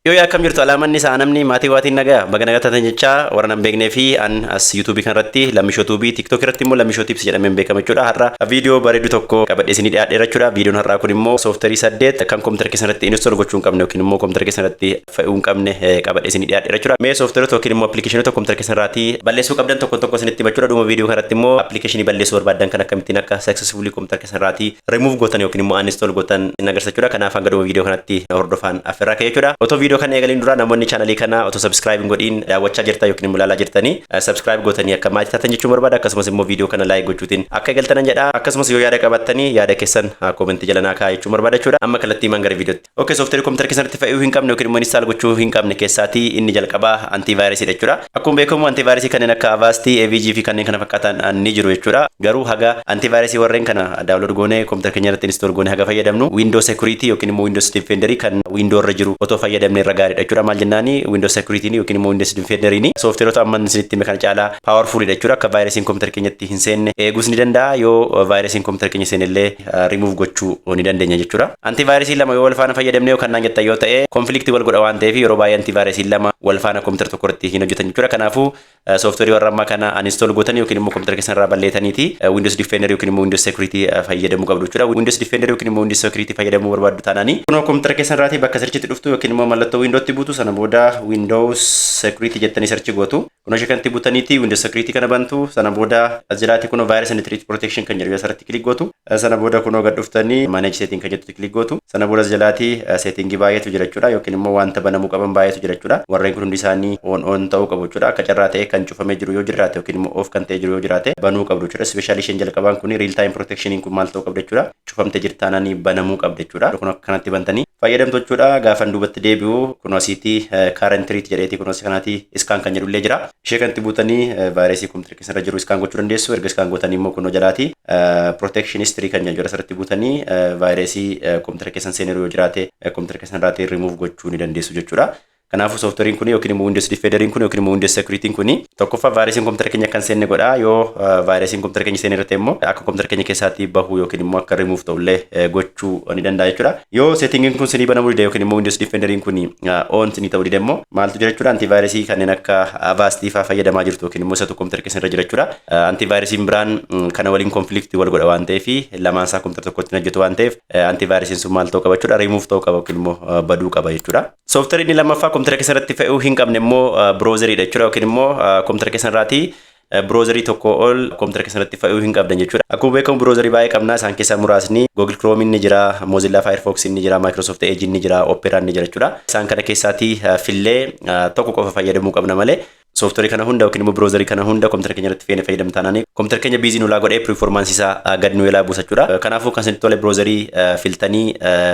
Yoo akkam jirtu, alaamanni isaa namni maatii waatiin nagaa baga nagaa taatan jechaa, warra nan beeknee fi an as YouTubeii kanarratti Lammishoo Tuubii, TikTok irratti immoo Lammishoo Tips jedhameen beekama jechuudha. Har'a viidiyoo bareedu tokko qabadhee isinii dhiyaadheera jechuudha. Viidiyoon har'aa kun immoo sooftarii saddeet kan kompiitara keessan irratti install gochuu hin qabne yookiin immoo kompiitara keessan irratti fe'uu hin qabne qabadhee isinii dhiyaadheera jechuudha. Mee sooftaroota yookiin immoo appilikeeshinoota kompiitara keessan irraatii balleessuu qabdan tokko tokko isinitti hima jechuudha. Dhuma viidiyoo kanarratti immoo appilikeeshinii balleessuu barbaaddan kan akkamittiin akka successfully kompiitara keessan irraatii remove gootan yookiin immoo uninstall gootan in agarsiisa jechuudha. Kanaaf hanga dhuma viidiyoo kanatti hordofaan affeerraa ka'e jechuudha. Otoo viidiyoo kana eegaliin dura namoonni chaanalii kana otoo subscribe hin godhiin daawwachaa jirtan yookiin immoo ilaalaa jirtanii, subscribe gootanii akka maatii taatan jechuun barbaada. Akkasumas immoo viidiyoo kana like gochuutiin akka eegaltanan jedha. Akkasumas yoo yaada qabattanii yaada keessan commentii jala naa kaa'aa jechuun barbaada jechuudha. Amma kallattii maan gara viidiyootti. Okay, sooftarii kompiitara keessatti fe'uu hin qabne yookiin immoo install gochuu hin qabne keessaatii inni jalqabaa antivaayirasiidha jechuudha. Akkuma beekamu antivaayirasii kanneen akka Avast, AVG fi kanneen kana fakkaatan ni jiru jechuudha. Garuu haga antivaayirasii warreen kana download goonee kompiitara keenya irratti install goonee haga fayyadamnu, Windows Security yookiin immoo Windows Defender kan Windows irra jiru otoo fayyadamne irra gaariidha jechuudha. Maal jennaani, Windows Security yookiin immoo Windows Defender soofteerota amma isinitti hime kana caalaa powerful dha jechuudha. Akka vaayirasiin kompiitara keenyatti hin seenne eeguus ni danda'a. Yoo vaayirasiin kompiitara keenya seene illee remove gochuu ni dandeenya jechuudha. Antivaayirasii lama yoo wal faana fayyadamne yookaan naan jettan yoo ta'e, conflict wal godha waan ta'eef yeroo baay'ee antivaayirasii lama wal faana kompiitara tokko irratti hin hojjetan jechuudha. Kanaafuu soofteerii warra ammaa kana uninstall gootan yookiin immoo kompiitara keessan irraa balleetaniiti Windows Defender yookiin immoo Windows Security fayyadamuu qabdu jechuudha. Windows Defender yookiin immoo Windows Security fayyadamuu barbaaddu taanaani, kunoo kompiitara keessan irraatii bakka searchitti dhuftu yookiin immoo mallattoo Windowtti buutu. Sana booda Windows Security jettanii search gootu. Kunoo ishee kanatti buutaniiti Windows Security kana bantu. Sana booda as jalaatti kunoo Virus and Threat Protection kan jedhu asirratti click gootu. Sana booda kunoo gad dhuftanii Manage Setting kan jettutti click gootu. Sana booda as jalaatti settingii baay'eetu jira jechuudha, yookiin immoo wanta banamuu qaban baay'eetu jira jechuudha. Warreen kun hundi isaanii on on ta'uu qabu jechuudha. Akka carraa ta'e kan cufamee jiru yoo jiraate yookiin immoo off kan ta'e jiru yoo jiraate banuu qabdu jechuudha. Especially isheen jalqabaan kun, real time protection kun, maal ta'uu qabda jechuudha? Cufamte jirtaananii banamuu qabda jechuudha. Kun akkanatti bantanii fayyadamtu jechuudha. Gaafan duubatti deebi'u kun asiitii current threat jedheeti, kun asii kanaati scan kan jedhullee jira. Ishee kanatti buutanii vaayirasii kompiitara keessarra jiru scan gochuu dandeessu. Erga scan gootanii immoo kunoo jalaati protection history kan jedhu asirratti buutanii vaayirasii kompiitara keessan seeneeru yoo jiraate kompiitara keessan irraatii remove gochuu ni dandeessu jechuudha. Kanaafuu sooftuweeriin kun yookiin immoo Windows Defenderiin kun yookiin immoo Windows Security'n kun tokkoffaa vaayirasiin kompiitara keenya kan seenne godha. Yoo vaayirasiin kompiitara keenya seene irratti immoo akka kompiitara keenya keessaatti bahu yookiin immoo akka remove ta'ullee gochuu ni danda'a jechuudha. Yoo settingiin kun sinii banamuu dide yookiin immoo Windows Defenderiin kun on sinii ta'uu dide immoo maaltu jira jechuudha? Antivaayirasii kanneen akka Avast fa'aa fayyadamaa jirtu yookiin immoo isatu kompiitara keessa irra jira jechuudha. Antivaayirasiin biraan kana waliin conflict wal godha waan ta'eef, lamaan isaa kompiitara tokkotti hojjetu waan ta'eef, antivaayirasiin sun maal ta'uu qaba jechuudha? Remove ta'uu qaba yookiin immoo baduu qaba jechuudha. Sooftuweeriin inni lammaffaa kompiitara keessa irratti fe'uu hin qabne immoo browseriidha jechuudha, yookiin immoo kompiitara keessa irraatii browserii tokko ol kompiitara keessa irratti fe'uu hin qabdan jechuudha. Akkuma beekamu browserii baay'ee qabna. Isaan keessaa muraasni Google Chrome ni jira, Mozilla Firefox ni jira, Microsoft Edge ni jira, Opera ni jira jechuudha. Isaan kana keessaatii fillee tokko qofa fayyadamuu qabna malee sooftuweerii kana hunda yookiin immoo browserii kana hunda kompiitara keenya irratti feene fayyadamnu taanaan kompiitara keenya busy nulaa godhee performanceii isaa gad nu ilaa buusa jechuudha. Kanaafuu kan isinitti tole browserii filtanii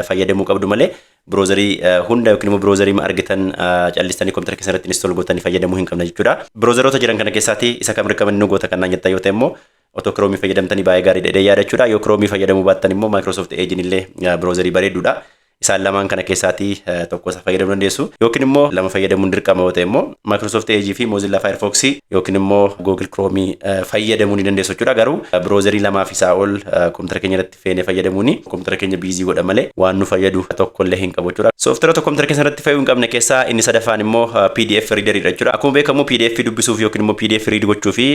fayyadamuu qabdu malee browserii hunda yookiin immoo browserii argitan callistanii kompiitara keessa irratti install gootanii fayyadamuu hin qabna jechuudha. Browseroota jiran kana keessaatti isa kam recommend nu goota kan naan jettan yoo ta'e immoo, otoo Chrome fayyadamtanii baay'ee gaarii dha yaada jechuudha. Yoo Chrome fayyadamuu baattan immoo Microsoft Edge illee browserii bareeduudha. Isaan lamaan kana keessaatii tokko isa fayyadamuu dandeessu. Yookiin immoo lama fayyadamuun dirqama yoo ta'e immoo Microsoft Edge fi Mozilla Firefox yookiin immoo Google Chrome fayyadamuu ni dandeessu jechuudha. Garuu browserii lamaaf isaa ol kompiitara keenya irratti feene fayyadamuun kompiitara keenya busy godha malee waan nu fayyadu tokko illee hin qabu jechuudha. Sooftiweerota kompiitara keessa irratti fe'uu hin qabne keessaa inni sadaffaan immoo PDF reader dha jechuudha. Akkuma beekamu PDF dubbisuuf yookiin immoo PDF read gochuu fi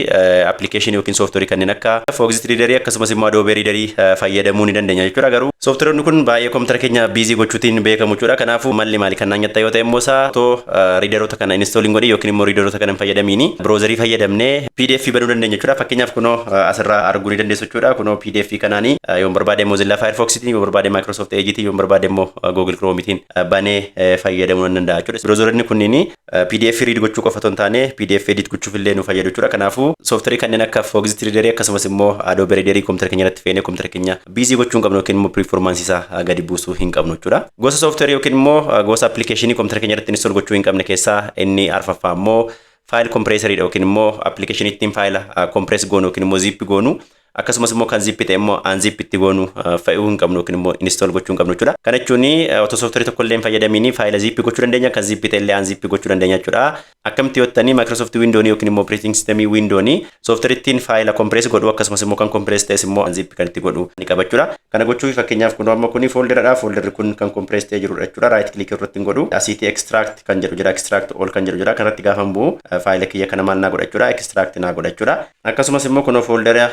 application yookiin sooftiweerii kanneen akka Foxit Reader akkasumas immoo Adobe Reader fayyadamuu ni dandeenya jechuudha. Garuu sooftiweeronni kun baay'ee kompiitara keenya busy gochuutiin beekamu jechuudha. Kanaafuu malli maali kan naan jettan yoo ta'e immoo, isaa otoo readeroota kana install hin godhin yookiin immoo readeroota kana hin fayyadamiini browserii fayyadamnee PDF banuu dandeenya jechuudha. Fakkeenyaaf kunoo asirraa arguu ni dandeessu jechuudha. Kunoo PDF kanaanii yoon barbaade Mozilla Firefoxitiin, yoo barbaade Microsoft Edgetiin, yoon barbaade immoo Google Chrometiin banee fayyadamuu nan danda'a jechuudha. Browseroonni kunniin PDF read gochuu qofa otoo hin taane PDF edit gochuuf illee nu fayyadu jechuudha. Kanaafuu sooftiweerii kanneen akka Foxit Reader akkasumas immoo Adobe Reader kompiitara keenya irratti feenee kompiitara keenya busy gochuu hin qabnu yookiin immoo performanceii isaa gadi buusuu hin qabnu jechuudha. Gosa sooftiweerii yookiin immoo gosa appilikeeshinii kompiitara keenya irratti install gochuu hin qabne keessaa inni arfaffaa immoo file compressoriidha, yookiin immoo appilikeeshinii ittiin faayila compress goonu yookiin immoo zip goonu, akkasumas immoo kan zip ta'e immoo unzip itti goonu fe'uu hin qabnu yookiin immoo install gochuu hin qabnu jechuudha. Kana jechuun otoo sooftiweerii tokko illee hin fayyadamiin faayila zip gochuu dandeenya, kan zip ta'e illee unzip gochuu dandeenya jechuudha. Akkamitti yottanii, Microsoft Windows yookiin immoo operating system Windows software ittiin faayila compress godhu, akkasumas immoo kan compress ta'es immoo unzip kan itti godhu ni qaba jechuudha. Kana gochuuf, fakkeenyaaf, kun amma kuni folderadha. Folderri kun kan compress ta'ee jirudha jechuudha. Right click irratti godhu. Asiitii extract kan jedhu jira. Extract all kan jedhu jira. Kanatti gaafa bu'u faayila kiyya kana maal naa godha jechuudha? Extract naa godha jechuudha. Akkasumas immoo kunoo foldera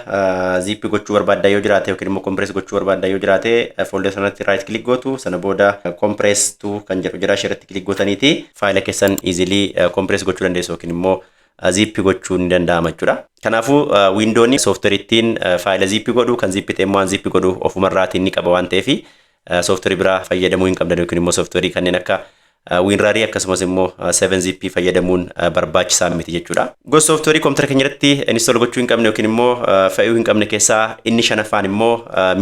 zip gochuu barbaadda yoo jiraate yookiin immoo compress gochuu barbaadda yoo jiraate, folder sanatti right click gootu. Sana booda compress to kan jedhu jira. Isheerratti click gootaniiti faayila keessan easily compress gochuu dandeessu yookiin immoo zip gochuu ni danda'ama jechuudha. Kanaafuu Windown software ittiin faayila zip godhu, kan zip ta'e immoo unzip godhu ofumarraatiin ni qaba waan ta'eef, software biraa fayyadamuu hin qabdan yookiin immoo software kanneen akka WinRAR akkasumas immoo 7-Zip fayyadamuun barbaachisaa miti jechuudha. Gosa software koompitara keenya irratti install gochuu hin qabne yookiin immoo fe'uu hin qabne keessaa inni shanaffaan immoo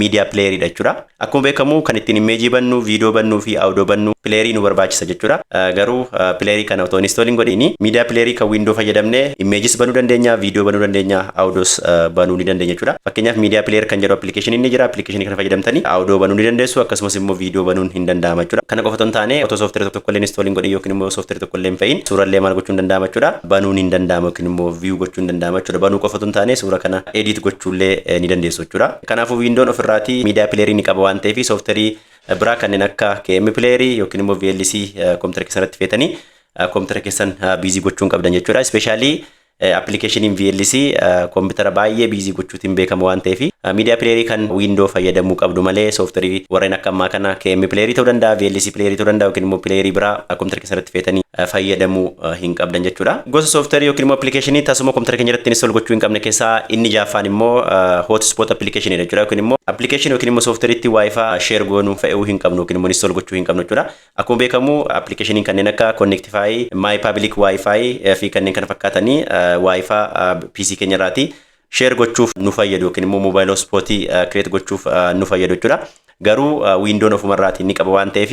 media playeridha jechuudha. Akkuma beekamu kan ittiin imeejii bannu, viidiyoo bannuu fi audio bannu playerii nu barbaachisa jechuudha. Garuu playerii kana otoo install hin godhiini media playerii kan Window fayyadamne imeejis banuu dandeenya, viidiyoo banuu dandeenya, audios banuu ni dandeenya jechuudha. Fakkeenyaaf, media player kan jedhu application ni jira. Application kana fayyadamtanii audio banuu ni dandeessu, akkasumas immoo viidiyoo banuun hin danda'ama jechuudha. Kana qofa otoo hin taane, otoo software tokko illee install hin godhin yookiin immoo software tokko illee hin fe'in, suurallee maal gochuun danda'ama jechuudha? Banuun hin danda'ama yookiin immoo view gochuun danda'ama jechuudha. Banuu qofa otoo hin taane, suura kana edit gochuullee ni dandeessu jechuudha. Kanaafuu Windown ofirraatii media playerii ni qaba waan ta'eef, software biraa kanneen akka KM playerii yookiin immoo VLC koompitara keessan irratti feetanii koompitara keessan busy gochuu hin qabdan jechuudha. Especially applicationiin VLC koompitara baay'ee busy gochuutiin beekamu waan ta'eef, media playerii kan Window fayyadamuu qabdu malee, softwareii warreen akka ammaa kana KM playerii ta'uu danda'a, VLC playerii ta'uu danda'a yookiin immoo playerii biraa koompitara keessan irratti feetanii fayyadamuu hin qabdan jechuudha. Gosa softwareii yookiin immoo applicationii tasuma koompitara keenya irratti install gochuu hin qabne keessaa inni jaaffaan immoo hotspot applicationii jechuudha, yookiin immoo applicationii yookiin immoo softwareiitti WiFi share goonuu fe'uu hin qabnu yookiin immoo install gochuu hin qabnu jechuudha. Akkuma beekamu applicationiin kanneen akka Connectify, My Public WiFi fi kanneen kana fakkaatanii WiFi PC keenya irraati share gochuuf nu fayyadu yookiin immoo mobile hotspotii create gochuuf nu fayyadu jechuudha. Garuu Windown ofumarraatii ni qaba waan ta'eef,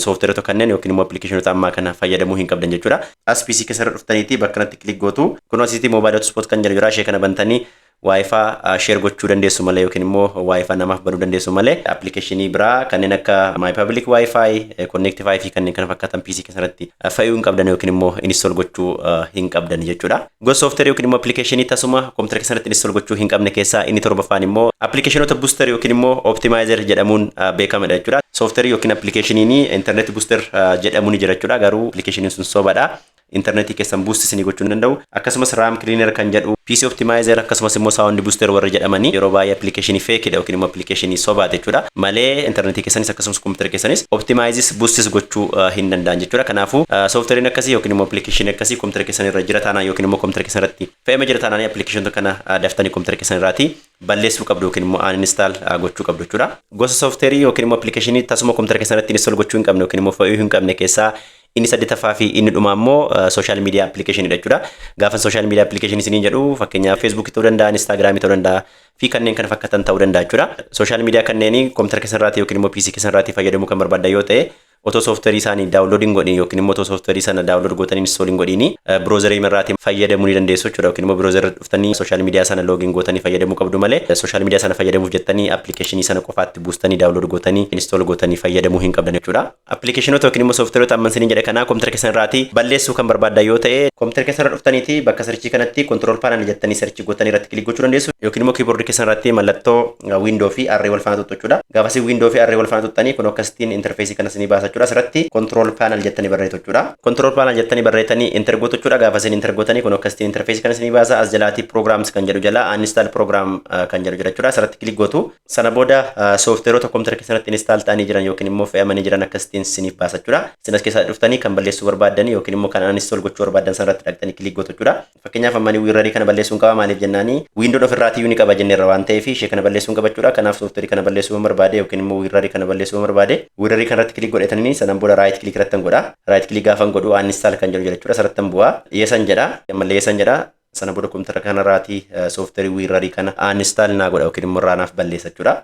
softwareota kanneen yookiin immoo applicationoota ammaa kana fayyadamuu hin qabdan jechuudha. As PC keessa irra dhuftaniiti bakka kanatti click gootu. Kun asitti mobile hotspot kan jedhu jira. Ishee kana bantanii WiFi share gochuu dandeessu malee yookiin immoo WiFi namaaf banuu dandeessu malee, applicationii biraa kanneen akka My Public WiFi, Connectify fi kanneen kana fakkaatan PC keessa irratti fe'uu hin qabdan yookiin immoo install gochuu hin qabdan jechuudha. Gosa software yookiin immoo applicationii tasuma koompitara keessa irratti install gochuu hin qabne keessaa inni torbaffaan immoo applicationoota booster yookiin immoo optimizer jedhamuun beekamedha jechuudha. Software yookiin applicationiin internet booster jedhamu ni jira jechuudha. Garuu applicationiin sun sobadha. Intarneetii keessan boost isinii gochuu hin danda'u. Akkasumas RAM cleaner kan jedhu, PC optimizer, akkasumas immoo sound booster warra jedhamanii yeroo baay'ee applicationii fakeidha yookiin immoo applicationii sobaate jechuudha. Malee intarneetii keessanis akkasumas kompiitara keessanis optimizis boostis gochuu hin danda'an jechuudha. Kanaafuu softwareiin akkasii yookiin immoo applicationii akkasii kompiitara keessan irra jira taanaan yookiin immoo kompiitara keessan irratti fe'amee jira taanaan, applicationii kana daftanii kompiitara keessan irraati balleessuu qabdu yookiin immoo uninstall gochuu qabdu jechuudha. Gosa softwareii yookiin immoo applicationii tasuma kompiitara keessan irratti install gochuu hin qabne yookiin immoo fe'uu hin qabne keessaa inni saddeettaffaa fi inni dhumaa immoo social media applicationidha jechuudha. Gaafa social media applicationii isiniin jedhu, fakkeenyaaf Facebookii ta'uu danda'a, Instagramii ta'uu danda'a fi kanneen kana fakkaatan ta'uu danda'a jechuudha. Social media kanneen kompiitara keessan irraati yookiin immoo PC keessan irraati fayyadamuu kan barbaaddan yoo ta'e, otoo softwareii isaanii download hin godhin yookiin immoo otoo softwareii sana download gootanii install hin godhin, browserii irraatii fayyadamuu ni dandeessu jechuudha, yookiin immoo browserii dhuftanii social media sana login gootanii fayyadamuu qabdu malee, social media sana fayyadamuuf jettanii applicationii sana qofaatti buustanii, download gootanii, install gootanii fayyadamuu hin qabdan jechuudha. Applicationoota yookiin immoo softwareota amman isiniin jedhe kanaa kompiitara keessan irraatii balleessuu kan barbaaddan yoo ta'e, kompiitara keessan irra dhuftaniiti bakka searchii kanatti control panel jettanii searchii gootanii irratti click gochuu dandeessu, yookiin immoo keyboardii keessan irratti mallattoo Window fi R wal faana tuttu jechuudha. Gaafasii Window fi R wal faana tuttanii, kun akkasittiin interfaceii kana isinii baasa jechuudha. Asirratti control panel jettanii barreessu jechuudha. Control panel jettanii barreessanii enter gootu jechuudha. Gaafa isin enter gootanii, kun akkasittiin interfaceii kana isinii baasa. As jalaatii programs kan jedhu jala uninstall program kan jedhu jira jechuudha. Asirratti click gootu. Sana booda softwareota kompiitara keessatti install ta'anii jiran yookiin immoo fe'amanii jiran akkasittiin isiniif baasa jechuudha. Isin as keessaa dhuftanii kan balleessuu barbaaddanii yookiin immoo kan uninstall gochuu barbaadan sanarratti dhaqxanii click gootu jechuudha. Fakkeenyaaf, ammanii WinRARii kana balleessuun qaba. Maaliif jennaanii, Windown ofirraatii ni qaba jenneerra waan ta'eef, ishee kana balleessuun qaba jechuudha. Kanaaf softwareii kana balleessuu barbaade yookiin immoo WinRARii kana balleessuu barbaade, WinRARii kanarratti click godhatanii, sanaan booda right click irratti godha. Right click gaafan godhu, uninstall kan jedhu jechuudha. Asirratti bu'aa. Yesan jedha. Ammallee yesan jedha. Sana booda kompiitara kanarraatii softwareii WinRARii kana uninstall naa godha yookiin immoo irraa naaf balleessa jechuudha.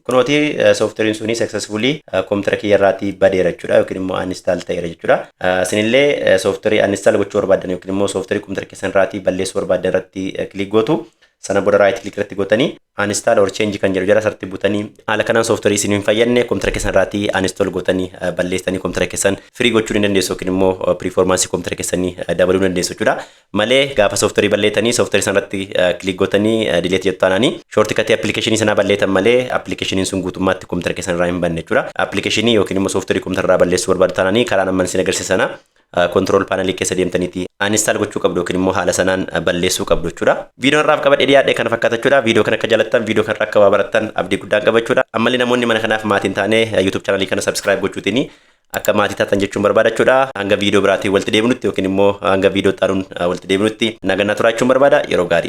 Kunooti softwareiin suni successfully kompiitara kiyya irraatii badeera jechuudha yookiin immoo uninstall ta'eera jechuudha. Isinillee softwareii uninstall gochuu barbaaddan yookiin immoo softwareii kompiitara keessan irraatii balleessuu barbaaddan irratti click gootu. Sana booda right click irratti gootanii uninstall or change kan jedhu jala sarti butanii haala kanaan sooftarii isin hin fayyadne kompiitara keessan irraatii uninstall gootanii balleessitanii kompiitara keessan free gochuu ni dandeessu yookiin immoo performance kompiitara keessanii dabaluu ni dandeessu jechuudha. Malee gaafa sooftarii balleessanii sooftarii sanarratti click gootanii delete jettu taanaanii shortcutii appilikeeshinii sanaa balleessan malee appilikeeshiniin sun guutummaatti kompiitara keessan irraa hin banne jechuudha. Appilikeeshinii yookiin immoo sooftarii kompiitara irraa balleessuu barbaadu taanaanii karaa amman isin agarsiisa sana control panelii keessa deemtaniiti uninstall gochuu qabdu yookiin immoo haala sanaan balleessuu qabdu jechuudha. Viidiyoon irraaf qabadhee dhiyaadhe kana fakkaata jechuudha. Viidiyoo kana akka jaalattan, viidiyoo kana akka waa barattan abdii guddaan qaba jechuudha. Ammallee namoonni mana kanaaf maatiin taane YouTube channelii kana subscribe gochuutiin akka maatii taatan jechuun barbaada jechuudha. Hanga viidiyoo biraatiin walitti deebinutti yookiin immoo hanga viidiyoo xaaruun walitti deebinutti nagaan turaa jechuun barbaada. Yeroo gaarii.